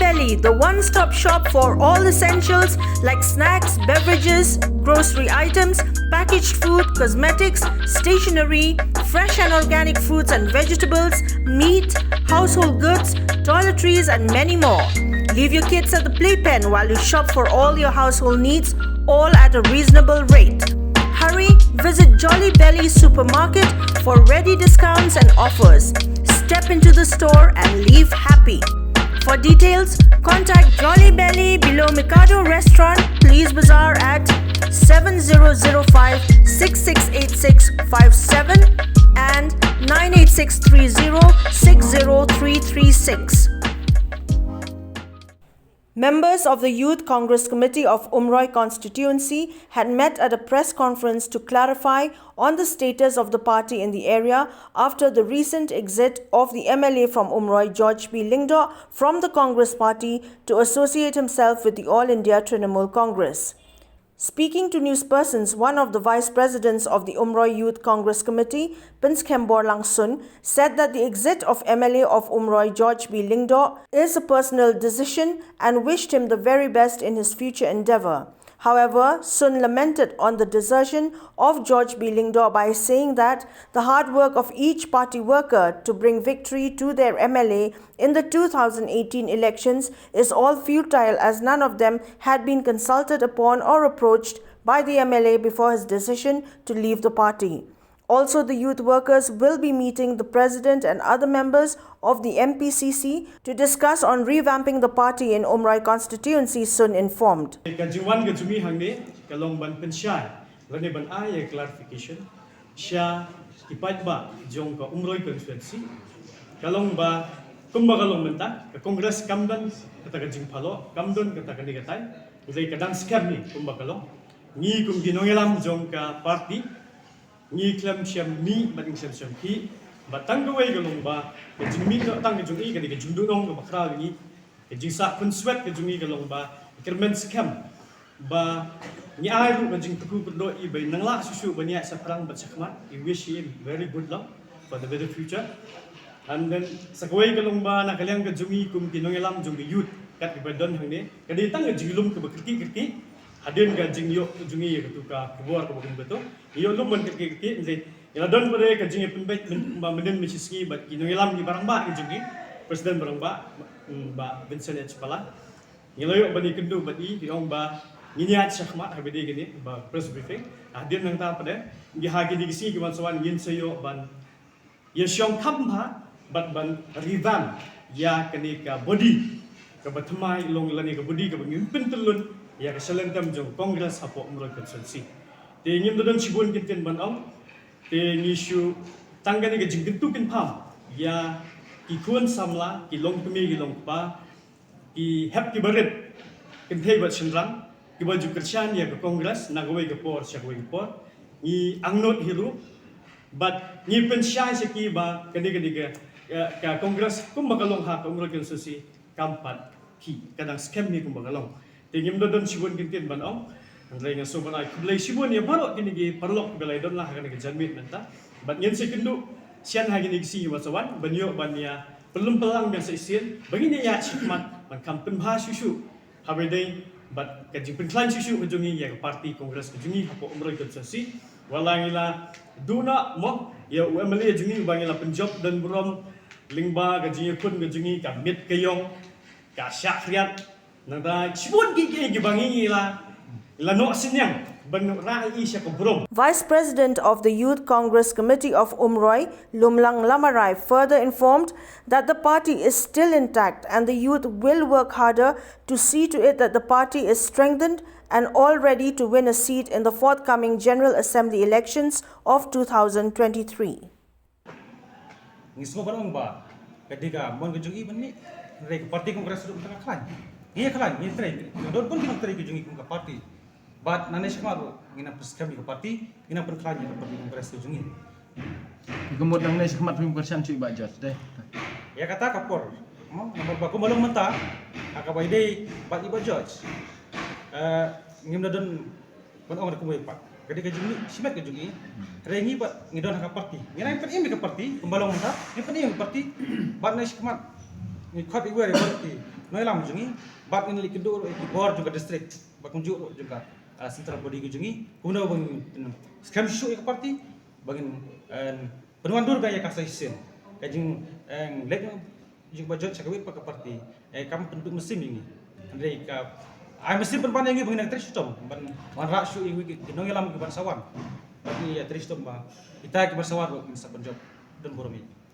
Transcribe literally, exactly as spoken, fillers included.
Deli, the one stop shop for all essentials like snacks, beverages, grocery items, packaged food, cosmetics, stationery, fresh and organic fruits and vegetables, meat, household goods, toiletries, and many more. Leave your kids at the playpen while you shop for all your household needs, all at a reasonable rate. Hurry, visit Jolly Belly Supermarket for ready discounts and offers. Step into the store and leave happy. For details, contact Jolly Belly below Mikado Restaurant, Police Bazaar at seven zero zero five six six eight six five seven and nine eight six three zero six zero three three six. Members of the Youth Congress Committee of Umroi constituency had met at a press conference to clarify on the status of the party in the area after the recent exit of the M L A from Umroi, George B Lyngdoh, from the Congress party to associate himself with the All India Trinamool Congress. Speaking to newspersons, one of the vice presidents of the Umroi Youth Congress Committee, Prince Khembor Langsun, said that the exit of M L A of Umroi, George B Lyngdoh, is a personal decision and wished him the very best in his future endeavour. However, Sun lamented on the desertion of George B Lyngdoh by saying that the hard work of each party worker to bring victory to their M L A in the two thousand eighteen elections is all futile, as none of them had been consulted upon or approached by the M L A before his decision to leave the party. Also, the youth workers will be meeting the president and other members of the M P C C to discuss on revamping the party in Umroi constituency, Sun informed. Ka jingwan ka jong ngi hangne ka long ban pynshai lane ban ai ïa clarification sha ki paidbah jong ka Umroi constituency. Ka long ba kumba ka long mynta, ka Congress kam don kata ka jingphalok, kam don kata kane katai. Hynrei ka dang skhem hi kumba ka long. Ngi kum ki nongïalam jong ka party, ngi khlem shym mih bad ngi khlem shym khih. Bad tang kawei ka long ba ka jingmih noh tang ka jong i, ka dei ka jingduhnong kaba khraw ïa ngi. Ka jingsah khunswet ka jong i ka long ba kyrmen skhem ba ngi ai ruh ka jingkyrkhu kyrdoh i ba in nang lah shuh shuh ban ïaid shaphrang bad shakhmat. I wish him very good luck for the better future. And then sa kawei ka long ba na ka liang ka jong i kum ki nongïalam jong ka youth kat kiba don hangne, ka dei tang ka jinglum kaba kyrkieh kyrkieh. Hadien ka jingïoh ka jong i ïa katu ka khubor kaba kum katu, ïoh lum ban kyrkieh kyrkieh. Ngi la don pat de ka jingïapynbeit mynba mynnin mynshisngi bad ki nongïalam ki barangbah ki jong i, President barangbah, mm, Bah Vincent H Pala. Ngi la ïoh ban ïakynduh bad i, i ong ba ngin ïaid shakhmat ha kaba ïadei kane ba press briefing. Hadien nangta pat de, ngi ha kine ki sngi ki wan sa wan ngin sa ïoh ban ïashong kham bha bad ban revamp ïa kane ka body kaba thymmai long lane ka body kaba ngin pyntyllun ïa ka shalynter jong Congress hapoh Umroi constituency. Te ngim da don shibun ki ktien ban ong, te ngi shu tang kane ka jingkyntu kynpham ïa ki khun samla, ki longkmie ki longkpa, ki hep ki barit, kynthei bad shynrang kiba ju kyrshan ïa ka Congress na kawei ka por sha kawei ka por. Ngi angnud hi ruh bad ngi pynshai sha ki ba kane, kane ka, ka, ka Congress kumba ka long ha ka Umroi constituency kam pat khih, ka dang skhem hi kumba ka long. Te ngim da don shibun ki ktien ban ong. Hynrei nga sngewbha ban ai khublei shibun ïa baroh kine ki paralok kiba la ïadon lang ha kane ka janmiet mynta. Bad ngin sa ïakynduh shen ha kine ki sngi kiba sa wan ban ïoh ban ïa pynlong pynlang biang sa shisien ba ngin ïa ïaid shakhmat ban kham pynbha shuh shuh ha kaba ïadei bad ka jingpynkhlaiñ shuh shuh ka jong ngi ïa ka party Congress ka jong ngi hapoh Umroi constituency. Wat la ngi la duh noh mo ïa u M L A jong ngi uba ngi la pynjop don burom lyngba ka jingïakhun ka jong ngi, ka miet ka ïong, ka shah khriat. Nangta shibun kiei kiei kiba ngi la, la noh synñiang ban rah ïa i sha ka burom. Vice President of the Youth Congress Committee of Umroi, Lumlang Lamarai, further informed that the party is still intact and the youth will work harder to see to it that the party is strengthened and all ready to win a seat in the forthcoming General Assembly elections of two thousand twenty-three. Ngi sngewbha ban ong ba ka dei ka mon ka jong i ban mih, hynrei ka party Congress ruh mynta ka khlaiñ. Ngi ïa khlaiñ, ngi trei, ngi don bun ki nongtrei ka jong i kum ka party. Bad nangne shakhmat ruh ngin nang pynskhem ïa ka party, ngin nang pynkhlaiñ ïa ka party Congress ka jong i. Ka mut nangne shakhmat phim kyrshan shuh ïa i Bah George, dei? Ïa kata ka por, mo, namar ba kumba long mynta ha kaba ïadei bad i Bah George, eh, ngim da don ban ong da kumba ïa pat. Ka dei ka jingmih shimet ka jong i. Hynrei ngi pat ngi don ha ka party, ngi nang pynim ïa ka party kumba long mynta, ngi pynim ïa ka party. Bad nangne shakhmat Ngi khot iwei iwei ki nongïalam jong ngi, bad ngin leit kynduh ruh ïa ki bor jong ka district, bad kumjuh ruh jong ka, ah, central body ka jong ngi, kumno ba ngin skhem shuh ïa ka party, ba ngin, eh, pynwandur biang ïa ka sa shisien. Ka jing, eh, leit jingba jot sha kawei pat ka party, eh, kam pynduh mynsiem ïa ngi. Hynrei ka ai mynsiem pynban ïa ngi ba ngin ïatrei shitom, ban wanrah shuh ïa kiwei ki nongïalam kiban sa wan. Bad ngi ïatrei shitom ba kita kiban sa wan ruh kin sa pynjop don burom ïa ngi.